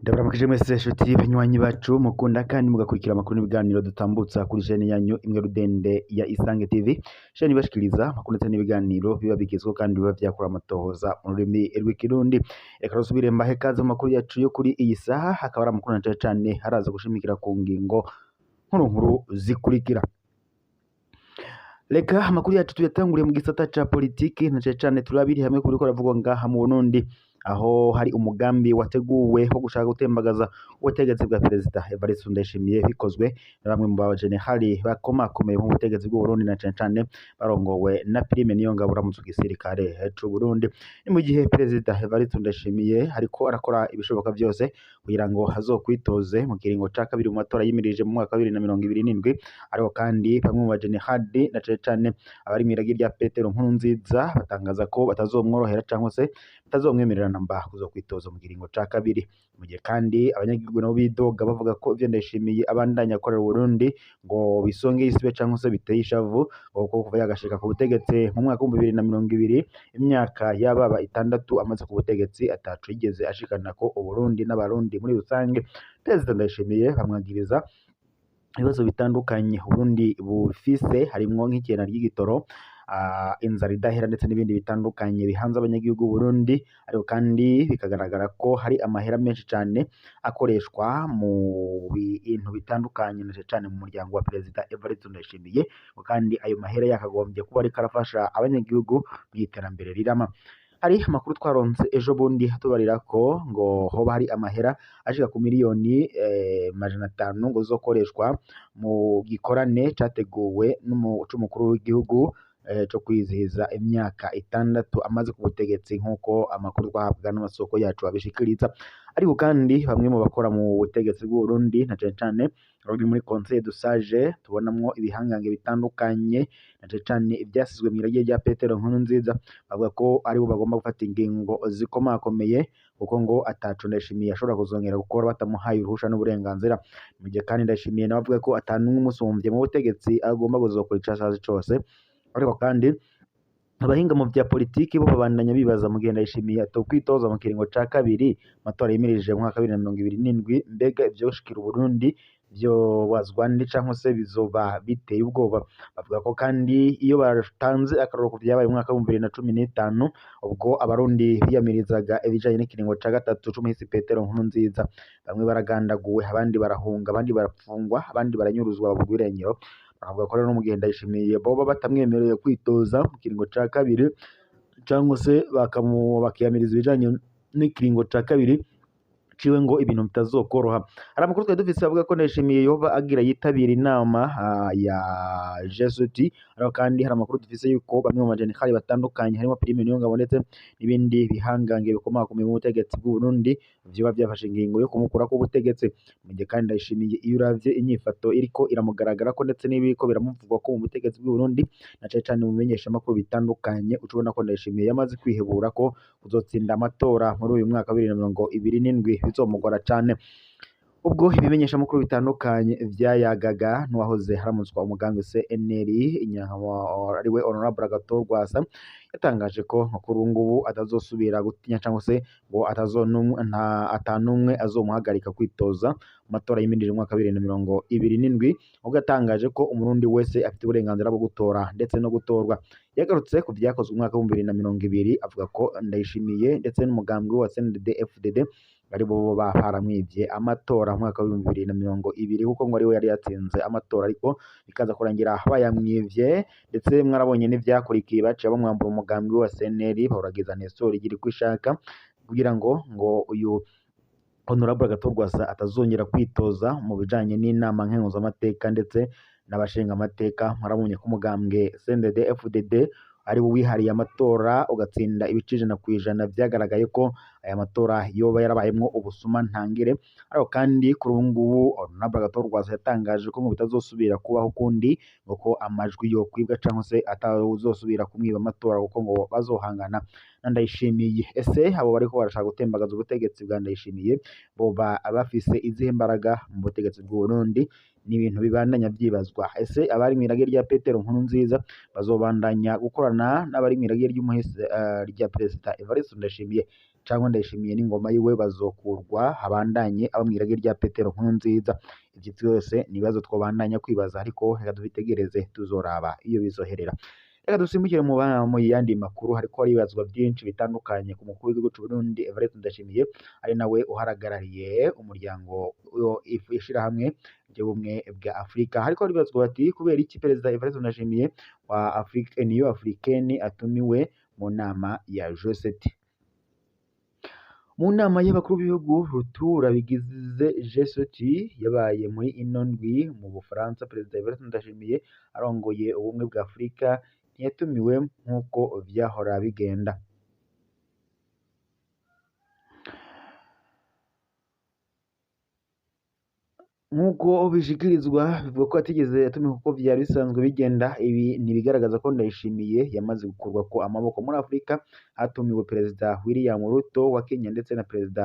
Ndabaramukije mwese nshuti banywanyi bacu mukunda kandi mugakurikira amakuru n'ibiganiro dutambutsa kuri chaîne yanyu imwe rudende ya Isange TV, chaîne ibashikiriza amakuru ndetse n'ibiganiro biba bigezweho kandi biba vyakora amatohoza mu rurimi rw'ikirundi. Reka rusubire mbahe kaze mu makuru yacu yo kuri iyi saha, hakaba ari amakuru na cane cane haraza gushimikira ku ngingo nkuru nkuru zikurikira. Reka amakuru yacu tuyatanguriye mu gisata ca politiki na cane cane turabiri hamwe kuriko haravugwa ngaha mu Burundi, aho hari umugambi wateguwe wo gushaka gutembagaza ubutegetsi bwa Perezida Evariste Ndayishimiye bikozwe na bamwe mu bajenerali bakomakomeye mu butegetsi bw'u Burundi na cane cane barongowe na Prime Niyongabo uramutse igisirikare c'u Burundi. Ni mu gihe Perezida Evariste Ndayishimiye ariko arakora ibishoboka vyose kugira ngo azokwitoze mu kiringo ca kabiri mu matora yimirije mu mwaka wa 2027, ariko kandi bamwe mu bajenerali na cane cane abari mw'iragi rya Petero Nkurunziza batangaza ko batazomworohera cangwa se batazomwemerera namba kuzokwitoza mu kiringo ca kabiri. Mu gihe kandi abanyagihugu nabo bidoga bavuga ko ivyo Ndayishimiye abandanya akorera Uburundi ngo bisongeye isibe cangwa se biteye ishavu, kuko kuva yagashika ku butegetsi mu mwaka w'2020 imyaka yababa 6 amaze ku butegetsi ataco yigeze ashikanako Uburundi n'Abarundi muri rusange. Perezida Ndayishimiye bamwagiriza ibibazo bitandukanye Uburundi bufise harimwo nk'ikena ry'igitoro, inzara idahera ndetse n'ibindi bitandukanye bihanze abanyagihugu Burundi, ariko kandi bikagaragara ko hari amahera menshi cane akoreshwa mu bintu bitandukanye na cane cane mu muryango wa Perezida Evariste Ndayishimiye, kandi ayo mahera yakagombye kuba ariko arafasha abanyagihugu mw'iterambere rirama. Hari amakuru twaronse ejo bundi atubarira ko ngo hoba hari amahera ashika ku miliyoni 500 ngo zokoreshwa mu gikorane categuwe c'umukuru w'igihugu co kwizihiza imyaka 6 amaze ku butegetsi, nk'uko amakuru twahabwa n'amasoko yacu abishikiriza. Ariko kandi bamwe mu bakora mu butegetsi bw'u Burundi na cane cane abari muri Conseil de Sage tubonamwo ibihangange bitandukanye na cane cane ivyasizwe mw'iragi rya Petero Nkurunziza, bavuga ko aribo bagomba gufata ingingo zikomakomeye kuko ngo ataco Ndayishimiye ashobora kuzongera gukora batamuhaye uruhusha n'uburenganzira. Mu gihe kandi Ndayishimiye nawe avuga ko atanumwe umusumvye mu butegetsi agomba kuzokora ico ashatse cose. Ariko kandi abahinga mu vya politiki bo babandanya bibaza mu gihe Ndayishimiye atokwitoza mu kiringo ca kabiri amatora yimirije mu mwaka wa 2027, mbega ivyoshikira Uburundi vyobazwa nde canke se bizoba biteye ubwoba. Bavuga ko kandi iyo batanze akarorero ku vyabaye mu mwaka wa 2015 ubwo Abarundi biyamirizaga ibijanye n'ikiringo ca gatatu c'umuhisi Petero Nkurunziza, bamwe baragandaguwe, abandi barahunga, abandi barapfungwa, abandi baranyuruzwa baburwa irengero. Bakavuga ko rero mu gihe Ndayishimiye boba batamwemereye kwitoza mu kiringo ca kabiri cangwa se bakiyamiriza ibijanye n'ikiringo ca kabiri ciwe ngo ibintu bitazokoroha. Hari amakuru twari dufise avuga ko Ndayishimiye yoba agira yitabira inama ya G7, ariko kandi hari amakuru dufise yuko bamwe mu bajenerali batandukanye harimo Prime Niyongabo ndetse n'ibindi bihangange bikomakomeye mu butegetsi bw'u Burundi vyoba vyafashe ingingo yo kumukurako ubutegetsi. Mu gihe kandi Ndayishimiye iyo uravye inyifato iriko iramugaragara ko ndetse n'ibiriko biramuvugwa ko mu butegetsi bw'u Burundi na cane cane mu bimenyeshamakuru bitandukanye, uca ubona ko Ndayishimiye yamaze kwihebura ko kuzotsinda amatora muri uyu mwaka wa 2027 bizomugora cane. Ubwo ibimenyeshamakuru bitandukanye vyayagaga n'uwahoze haramutswa umugambi CNL ariwe Honorable Agathon Rwasa, yatangaje ko kuri ubu ngubu atazosubira gutinya cangwa se ngo atanumwe azomuhagarika kwitoza mu matora yimirije mu mwaka wa 2027, ubwo yatangaje ko umurundi wese afite uburenganzira bwo gutora ndetse no gutorwa. Yagarutse ku vyakozwe mu mwaka wa 2020 avuga ko Ndayishimiye ndetse n'umugambi wa CNDD FDD ari bo baramwivye amatora mu mwaka wa 2020, kuko ngo ariwe yari yatsinze amatora ariko bikaza kurangira bayamwivye, ndetse mwarabonye n'ivyakurikiye baciye bamwambura umugambi wa CNL bawuragiza Nestor Igirikwishaka kugira ngo uyu Honorable Agathon Rwasa atazongera kwitoza mu bijanye n'inama nkenguzamateka ndetse n'abashingamateka. Mwarabonye ko umugambwe CNDD FDD ari wo wihariye amatora ugatsinda ibice 100%, vyagaragaye ko aya matora yoba yarabayemwo ubusuma ntangere. Ariko kandi kuri ubu ngubu Honorable Agathon Rwasa yatangaje ko ngo bitazosubira kubaho ukundi, ngo ko amajwi yokwibwa canke se atazosubira kumwiba amatora kuko ngo bazohangana na Ndayishimiye. Ese abo bariko barashaka gutembagaza ubutegetsi bwa Ndayishimiye boba bafise izihe mbaraga mu butegetsi bw'u Burundi? Ni ibintu bibandanya vyibazwa. Ese abari mw'irage rya Petero Nkurunziza bazobandanya gukorana n'abari mw'irage ry'umuhisi rya Perezida Evariste Ndayishimiye, canke Ndayishimiye n'ingoma yiwe bazokurwa habandanye abo mw'irage rya Petero Nkurunziza? Ivyo vyose ni ibibazo twobandanya kwibaza, ariko reka tubitegereze, tuzoraba iyo bizoherera. Reka dusimbukire mu yandi makuru. Hariko haribazwa vyinshi bitandukanye ku mukuru w'igihugu c'Uburundi Evariste Ndayishimiye, ari nawe uhagarariye umuryango ishirahamwe ry'ubumwe bwa Afrika. Hariko haribazwa bati kubera iki Perezida Evariste Ndayishimiye wa Afrique Union Africaine atumiwe mu nama ya G7? Mu nama y'abakuru b'ibihugu rutura bigize G7 yabaye muri ino ndwi mu Bufaransa, Perezida Evariste Ndayishimiye arongoye ubumwe bwa Afrika ntiyatumiwe nk'uko vyahora bigenda. Nk'uko bishikirizwa, bivuga ko atigeze atumirwa kuko vyari bisanzwe bigenda. Ibi ntibigaragaza ko Ndayishimiye yamaze gukurwako amaboko. Muri Afrika hatumiwe Perezida William Ruto wa Kenya ndetse na Perezida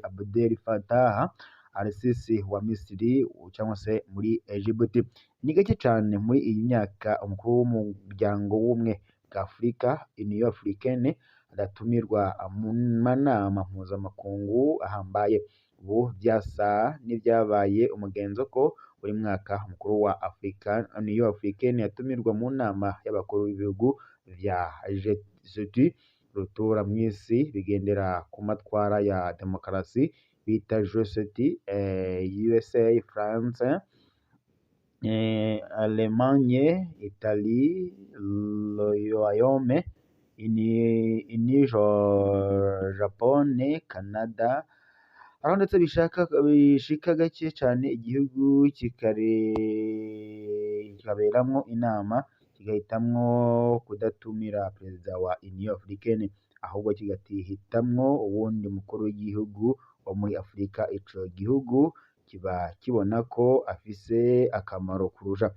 Abdel Fattah al-Sisi wa Misiri cyangwa se muri Djibouti. Ni gake cane muri iyi myaka umukuru w'umuryango w'ubumwe bwa Afrika Union Africaine adatumirwa mu manama mpuzamakungu ahambaye. Ubu vyasa n'ivyabaye umugenzo ko buri mwaka umukuru wa Afrika Union Africaine yatumirwa mu nama y'abakuru b'ibihugu vya G7 rutura mw'isi bigendera ku matwara ya demokarasi bita G7, USA, France, Allemagne, Italie, Royaume Uni, Japon, Canada. Aho ndetse bishika gake cane igihugu kikaberamwo inama kigahitamwo kudatumira perezida wa Union Africaine, ahubwo kigahitamwo uwundi mukuru w'igihugu wo muri Afrika ico gihugu kiba kibona ko afise akamaro kurusha.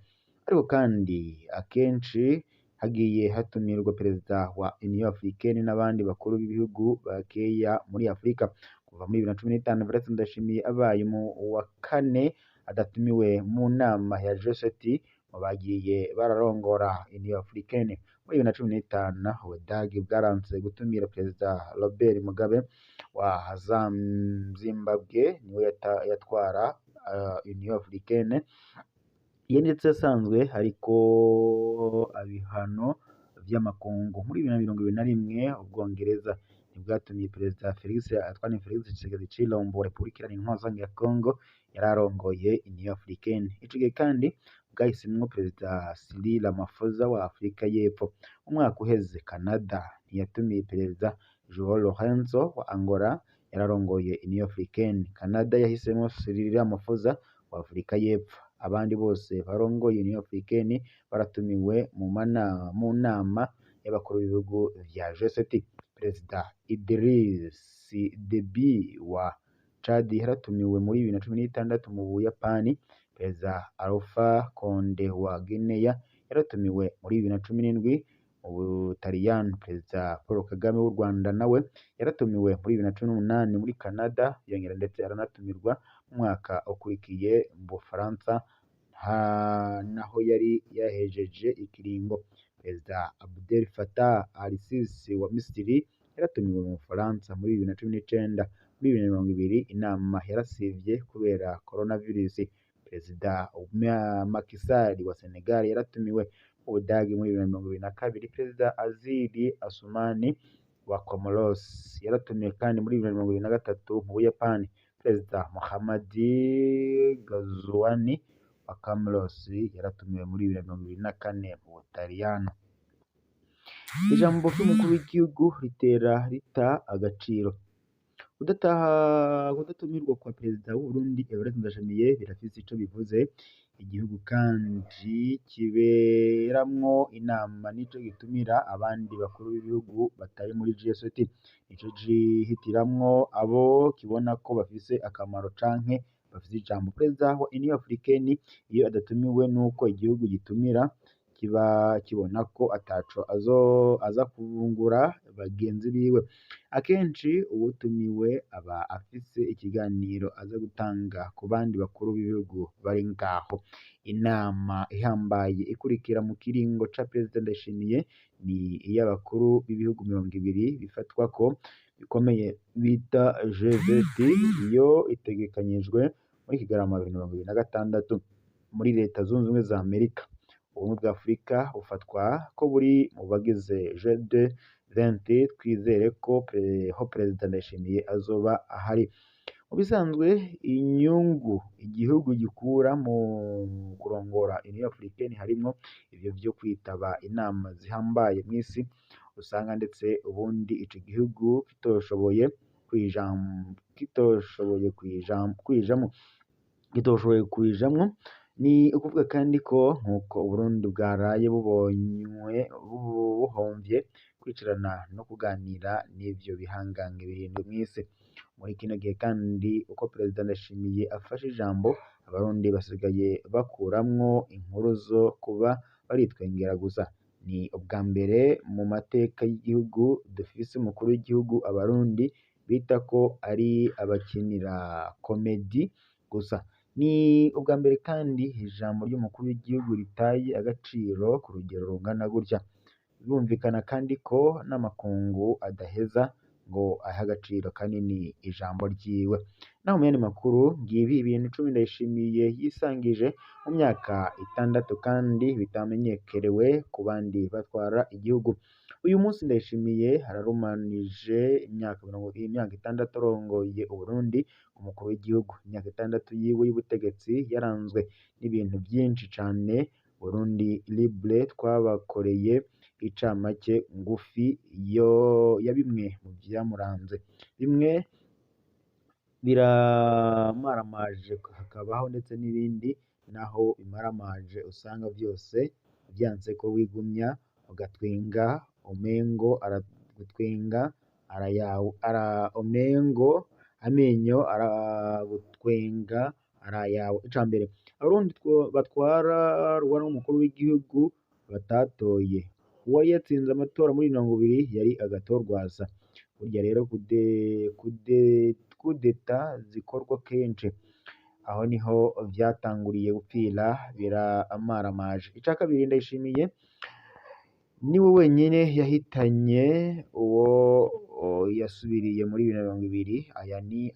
Ariko kandi akenshi hagiye hatumirwa perezida wa Union Africaine n'abandi bakuru b'ibihugu bakeya muri Afrika. Kuva muri 2015 Evariste Ndayishimiye abaye mu wa kane adatumiwe mu nama ya G7 mu bagiye bararongora Union Africaine. Muri 2015 Ubudagi bwaranse gutumira Perezida Robert Mugabe wa Zimbabwe, niwe yatwara Union Africaine. Ye ndetse asanzwe ariko ibihano vy'amakungu. Muri 2021 Ubwongereza ntibwatumiye Perezida Felix Antoine Felix Tshisekedi Tshilombo wa Repubulika Iharanira Intwaro ya Congo yararongoye Union Africaine. Ico gihe kandi bwahisemwo Perezida Cyril Ramaphosa wa Afrika y'Epfo. Umwaka uheze Canada ntiyatumiye Perezida João Lourenço wa Angola yararongoye Union Africaine. Canada yahisemwo Cyril Ramaphosa wa Afrika y'Epfo. Abandi bose barongoye Union Africaine baratumiwe mu nama y'abakuru b'ibihugu vya G7. Perezida Idriss Deby wa Chad yaratumiwe muri 2016 mu Buyapani. Perezida Alpha Conde wa Guinea yaratumiwe muri 2017 mu Butaliyani. Perezida Paul Kagame w'u Rwanda nawe yaratumiwe muri 2018 muri Canada, yongera ndetse aranatumirwa mu mwaka ukurikiye mu Bufaransa, naho yari yahejeje ikiringo. Perezida Abdel Fattah al-Sisi wa Misiri yaratumiwe mu Bufaransa muri 2019. Muri 2020 inama yarasivye kubera coronavirus. Perezida Macky Sall wa Senegal yaratumiwe mu Budagi muri 2022. Perezida Azili Assoumani wa Comoros yaratumiwe kandi muri 2023 mu Buyapani. Perezida Mohamed Ghazouani wa Comoros yaratumiwe muri 2024 mu Butaliyano. Ijambo ry'umukuru w'igihugu ritera rita agaciro. Kudatumirwa kwa Perezida w'Uburundi Evariste Ndayishimiye birafise ico bivuze. Igihugu kandi kiberamwo inama nico gitumira abandi bakuru b'ibihugu batari muri G7, nico gihitiramwo abo kibona ko bafise akamaro canke bafise ijambo. Perezida wa Union Africaine iyo adatumiwe nuko igihugu gitumira kiba kibona ko ataco aza kungura bagenzi biwe. Akenshi uwutumiwe aba afise ikiganiro aza gutanga ku bandi bakuru b'ibihugu bari ngaho. Inama ihambaye ikurikira mu kiringo ca Perezida Ndayishimiye ni iy'abakuru b'ibihugu 20 bifatwa ko bikomeye bita G20, iyo itegekanyijwe muri Kigarama 2026 muri Leta Zunze Ubumwe za Amerika. Ubumwe bwa Afurika bufatwa ko buri mu bagize G20, twizere ko ho Perezida Ndayishimiye azoba ahari. Mu bisanzwe inyungu igihugu gikura mu kurongora Union Africaine harimwo ivyo vyo kwitaba inama zihambaye mw'isi, usanga ndetse ubundi ico gihugu kitoshoboye kwijamwo. Ni ukuvuga kandi ko nk'uko Uburundi bwaraye buhomvye kwicarana no kuganira n'ivyo bihangange birindwi mw'isi. Muri kino gihe kandi uko Perezida Ndayishimiye afashe ijambo, abarundi basigaye bakuramwo inkuru zo kuba baritwengera gusa. Ni ubwa mbere mu mateka y'igihugu dufise umukuru w'igihugu abarundi bita ko ari abakinira komedi gusa. Ni ubwa mbere kandi ijambo ry'umukuru w'igihugu ritaye agaciro ku rugero rungana gutya. Birumvikana kandi ko n'amakungu adaheza ngo ahe agaciro kanini ijambo ryiwe. Naho mu yandi makuru, ngibi ibintu 10 Ndayishimiye yisangije mu myaka 6 kandi bitamenyekerewe ku bandi batwara igihugu. Uyu munsi Ndayishimiye ararumanije imyaka 6 arongoye Uburundi umukuru w'igihugu. Imyaka 6 yiwe y'ubutegetsi yaranzwe n'ibintu vyinshi cane. Burundi Libre twabakoreye icamake ngufi ya bimwe mu vyamuranze. Bimwe biramaramaje hakabaho ndetse n'ibindi naho bimaramaje usanga vyose vyanse ko wigumya ugatwenga, umengo aragutwenga umengo amenyo aragutwenga arayawe. Icambere, abarundi batwarwa n'umukuru w'igihugu batatoye. Uwari yatsinze amatora muri 20 yari agatorwasa. Burya rero kudeta zikorwa kenshi, aho niho vyatanguriye gupfira biramaramaje. Ica kabiri, Ndayishimiye niwe wenyene yahitanye uwo yasubiriye muri 2020. Aya ni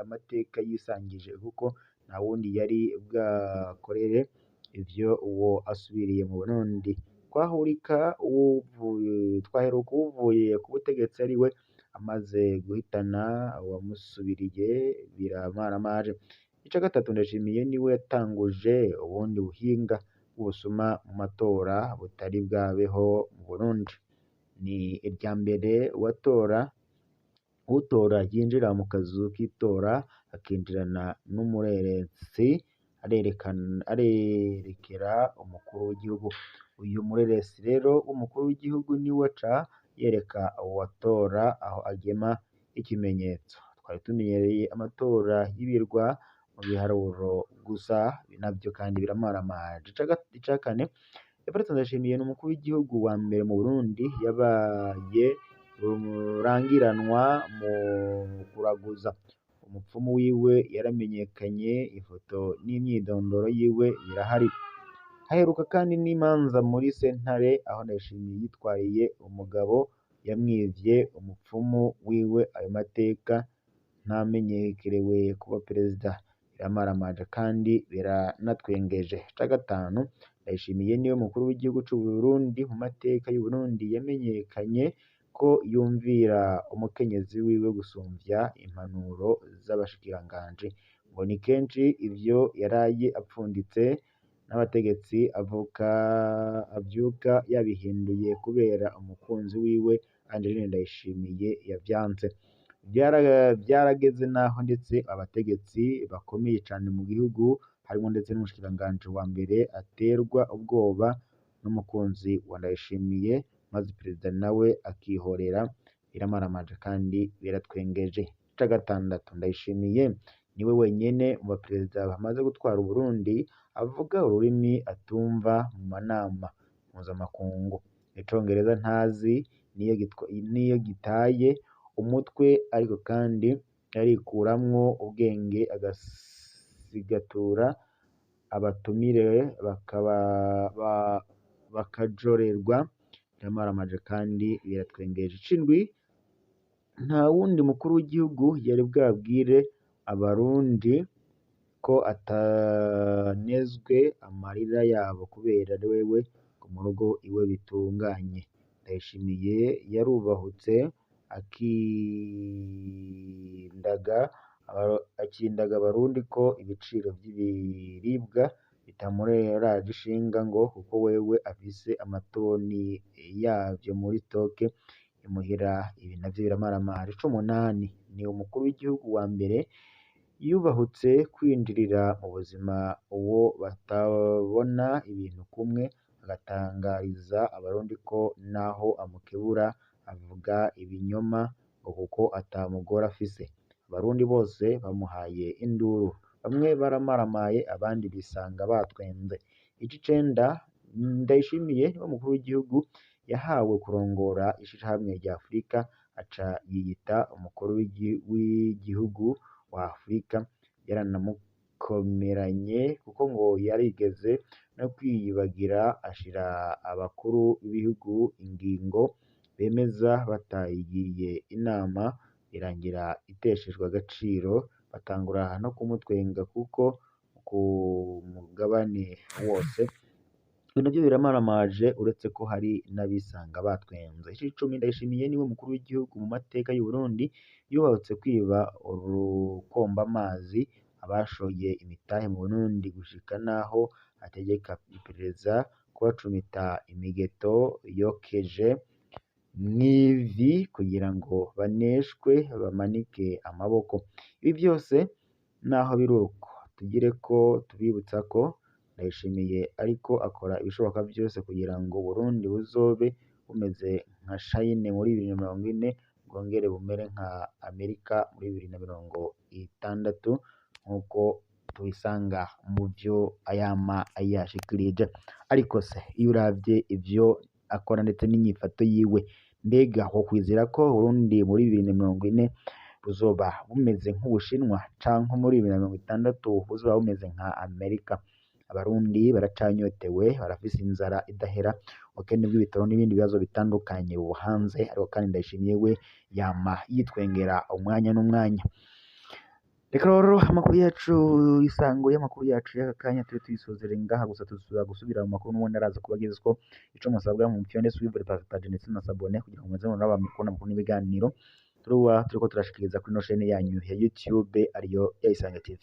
amateka yisangije kuko nta wundi yari bwakorere ivyo uwo asubiriye mu Burundi. Twaheruka uwuvuye ku butegetsi ariwe amaze guhitana uwamusubiriye, biramaramaje. Ica gatatu, Ndayishimiye niwe yatanguje ubundi buhinga bw'ubusuma mu matora butari bwabeho mu Burundi. Ni irya mbere utora yinjira mu kazu k'itora akinjirana n'umureresi arerekera umukuru w'igihugu. Uyu mureresi rero w'umukuru w'igihugu niwe aca yereka uwatora aho agema ikimenyetso. Twari tumenyereye amatora y'ibirwa mu biharuro gusa, navyo kandi biramaramaje. Ica kane, Evariste Ndayishimiye ni umukuru w'igihugu wa mbere mu Burundi yabaye rurangiranwa mu kuraguza. Umupfumu wiwe yaramenyekanye, ifoto n'imyidondoro yiwe birahari. Haheruka kandi n'imanza muri sentare aho Ndayishimiye yitwariye umugabo yamwivye umupfumu wiwe. Ayo mateka ntamenyekerewe kuba perezida, biramaramaje kandi biranatwengeje. Ica gatanu, Ndayishimiye niwe mukuru w'igihugu c'Uburundi mu mateka y'Uburundi yamenyekanye ko yumvira umukenyezi wiwe gusumvya impanuro z'abashikiranganji. Ngo ni kenshi ivyo yaraye apfunditse n'abategetsi avyuka yabihinduye kubera umukunzi wiwe Angeline Ndayishimiye yavyanse. Vyarageze naho ndetse abategetsi bakomeye cane mu gihugu harimwo ndetse n'umushikiranganji wa mbere aterwa ubwoba n'umukunzi wa Ndayishimiye, maze perezida nawe akihorera. Biramaramaje kandi biratwengeje. Ica gatandatu, Ndayishimiye niwe wenyene mu baperezida bamaze gutwara Uburundi avuga ururimi atumva mu manama. mpuzamakungu. Icongereza ntazi niyo gitaye umutwe, ariko kandi arikuramwo ubwenge agasigatura abatumire bakajorerwa. Biramaramaje kandi biratwengeje. Icindwi, nta wundi mukuru w'igihugu yari bwabwire abarundi ko atanezwe amarira yabo kubera wewe ngo mu rugo iwe bitunganye. Ndayishimiye yarubahutse akindaga abarundi ko ibiciro vy'ibiribwa bitamureraje ishinga ngo kuko wewe afise amatoni yavyo muri stoke imuhira. Ibi navyo biramaramaje. 18, ni umukuru w'igihugu wa mbere yubahutse kwinjirira mu buzima uwo batabona ibintu kumwe, agatangariza abarundi ko naho amukebura avuga ibinyoma ngo kuko ata mugore afise. Abarundi bose bamuhaye induru, bamwe baramaramaye abandi bisanga batwenze. 9, Ndayishimiye niwe mukuru w'igihugu yahawe kurongora ishirahamwe rya Afurika, aca yiyita umukuru w'igihugu wa Afurika. Yaranamukomeranye kuko ngo yarigeze no kwiyibagira ashira abakuru b'ibihugu ingingo bemeza batayigiye inama, irangira iteshejwe agaciro, batangura no kumutwenga kuko ku mugabane wose. Ibi navyo biramaramaje, uretse ko hari n'abisanga batwenze. 10, Ndayishimiye niwe mukuru w'igihugu mu mateka y'u Burundi yubahutse kwiba urukombamazi abashoye imitahe mu Burundi, gushika naho ategeka iperereza kubacumita imigeto yokeje mw'ivi kugira ngo baneshwe bamanike amaboko. Ibi byose naho biruko, tugire ko tubibutsa ko Ndayishimiye ariko akora ibishoboka byose kugira ngo Burundi buzobe bumeze nka Chine muri 2040, bwongere bumere nka Amerika muri 2060, nk'uko tubisanga mu vyo ayama yashikirije. Ariko se iyo uravye ivyo akora ndetse n'inyifato yiwe, mbega wokwizera ko Burundi muri 2040 buzoba bumeze nk'Ubushinwa, canke muri 2060 buzoba bumeze nka Amerika? Abarundi baracanyotewe, barafise inzara idahera, ubukene bw'ibitoro n'ibindi bibazo bitandukanye buhanze. Ariko kandi Ndayishimiye we yama yitwengera umwanya n'umwanya. Reka rero amakuru yacu, isango y'amakuru yacu y'aka kanya tube tuyisozere ngaha, gusa tuzosubira gusubira mu makuru n'ubundi araza kubagezako. Ico musabwa mu mufyonde suivre, partage ndetse na s'abonner kugira ngo muze muraba kubona amakuru n'ibiganiro turuba turiko turashikiriza kuri ino chaîne yanyu ya YouTube ariyo ya Isange TV.